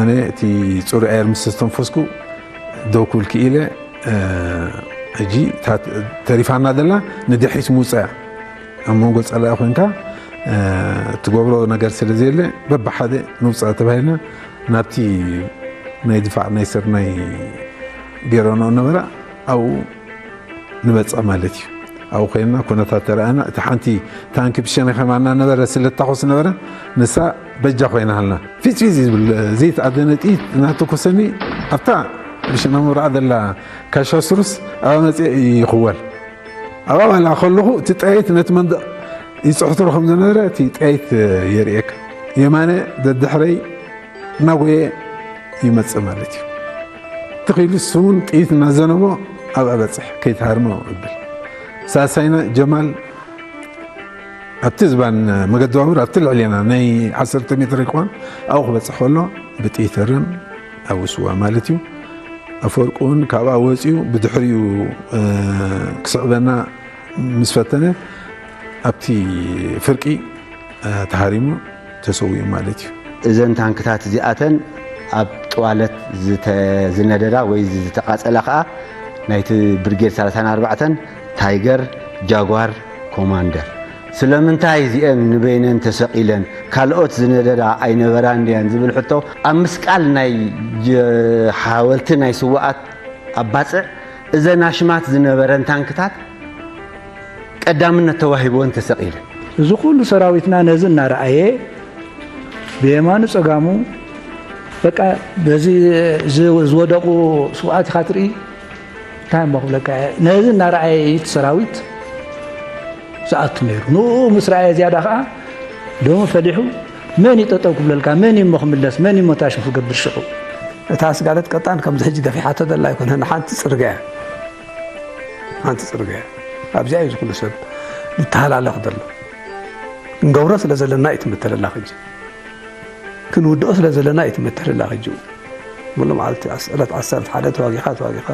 ኣነ እቲ ጽሩይ ኣየር ምስ ዝተንፈስኩ ደው ክብል ክኢለ፣ እ፣ ሕጂ እታ ተሪፋና ዘላ ንድሕሪት ምውጻእ እያ። ኣብ መንጎ ጸላኢ ኮይንካ፣ እ፣ ትገብሮ ነገር ስለ ዘየለ በብሓደ ንውጻእ ተባሂልና ናብቲ ናይ ድፋዕ ናይ ስርናይ ገይረንኦ ነበራ ኣብኡ ንበጽሕ ማለት እዩ። ኣብኡ ኮይንና ኩነታት ተረኣና፣ እቲ ሓንቲ ታንኪ ብሸነኽ የማንና ነበረ ስለ ትታኾስ ነበረ፣ ንሳ በጃ ኮይና ሃልና። ፊጽ ፊጽ ዝብል ዘይተኣደነ ጥይት እናተኮሰኒ ኣብታ ብሸነኽ ምብራቕ ዘላ ካሻ ስሩስ ኣብኣ መጽየ ይኽወል። ኣብኣ ዋላ ከለኹ እቲ ጠያይት ነቲ መንደቕ ይጽሕትሮ ከም ዝነበረ እቲ ጠያይት የርእየካ። የማነ ደድሕረይ እናጎየ ይመጽእ ማለት እዩ። ትኺሉ እሱ እውን ጥይት እናዘነቦ ኣብኣ በጽሕ ከይትሃርሞ እብል። ሳልሳይና ጀማል ኣብቲ ዝባን መገዲ ባቡር ኣብቲ ልዕሌና ናይ ዓሰርተ ሜትር ይኮን ኣብኡ ክበጽሕ ከሎ ብጥይት ተርም ኣብኡ ስዋ ማለት እዩ። ኣፈወርቂ እውን ካብኣ ወጺኡ ብድሕሪኡ፣ እ፣ ክስዕበና ምስ ፈተነ ኣብቲ ፍርቂ፣ እ፣ ተሃሪሙ ተሰዊኡ ማለት እዩ። እዘን ታንክታት እዚኣተን ኣብ ጥዋለት ዝተ-፣ ዝነደዳ ወይ ዝተቓጸላ ከኣ ናይቲ ብርጌድ ሰላሳን ኣርባዕተን ታይገር፣ ጃጓር፣ ኮማንደር። ስለምንታይ እዚአን ንበይነን ተሰቒለን ካልኦት ዝነደዳ ኣይነበራን ድያን ዝብል ሕቶ ኣብ ምስቃል ናይ ጀ-፣ ሓወልቲ ናይ ስውኣት ኣብ ባጽዕ እዘን ኣሽማት ዝነበረን ታንክታት ቀዳምነት ተዋሂብወን ተሰቒለን። እዚ ኩሉ ሰራዊትና ነዚ እናረኣየ ብየማኑ ጸጋሙ በቃ በዚ ዝ-፣ ዝወደቑ ስውኣት ኢኻ ትርኢ። እንታይ እሞ ክብለካ እየ፣ ነዚ እናረኣየ እዩ እቲ ሰራዊት ዝኣቱ ነይሩ። ንኡ ምስ ረኣየ ዝያዳ ከኣ ደሙ ፈሊሑ፣ መን እዩ ጠጠው ክብለልካ፣ መን እዩ እሞ ክምለስ፣ መን እዩ እሞ ታሽም ክገብር ሽዑ? እታ ስጋለት ቀጣን ከምዚ ሕጂ ገፊሓቶ ዘላ ኣይኮነን፣ ሓንቲ ጽርግያ እያ። ሓንቲ ጽርግያ እያ። ኣብዚኣ እዩ እዚ ኩሉ ሰብ ዝተሃላለኽ ዘሎ። ክንገብሮ ስለ ዘለና እዩ ትምተለላ ሕጂ። ክንውድኦ ስለ ዘለና እዩ ትምተለላ ሕጂ። ሙሉ መዓልቲ ኣስ-፣ ዕለት ዓሰርተ ሓደ ተዋጊኻ፣ ተዋጊኻ።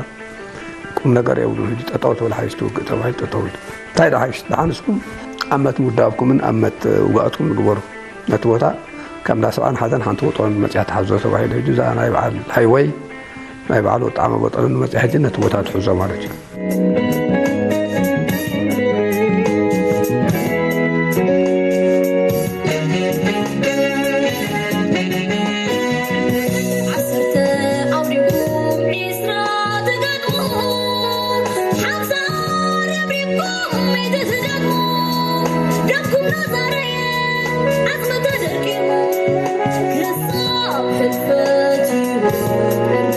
ቁም ነገር የብሉን። ሕጂ ጠጠው ትብል ሓይሽ ትውግእ ተባሂሉ ጠጠው ኢሉ። እንታይ ደሓይሽ? ደሓን እስኩም ኣብ መት ምውዳብኩምን ኣብ መት ውጋእትኩም ንግበሩ። ነቲ ቦታ ከም እንዳ ሰብዓን ሓደን ሓንቲ ወጠን መጽያ ተሓዞ ተባሂሉ። ሕጂ እዛ ናይ በዓል ሃይወይ፣ ናይ በዓል ወጣዕመ ወጠን መጽያ ሕጂ ነቲ ቦታ ትሕዞ ማለት እዩ። ዓሰርተ ኣውዲቑ ዒስራ ትገጥሙ፣ ሓምሳ ረብሪብኩም ኣይትስደዱ፣ ደምኩም ናዛረየ ዓጽሚ ተደርቂሙ፣ ክሳብ ሕልፈት እዩ።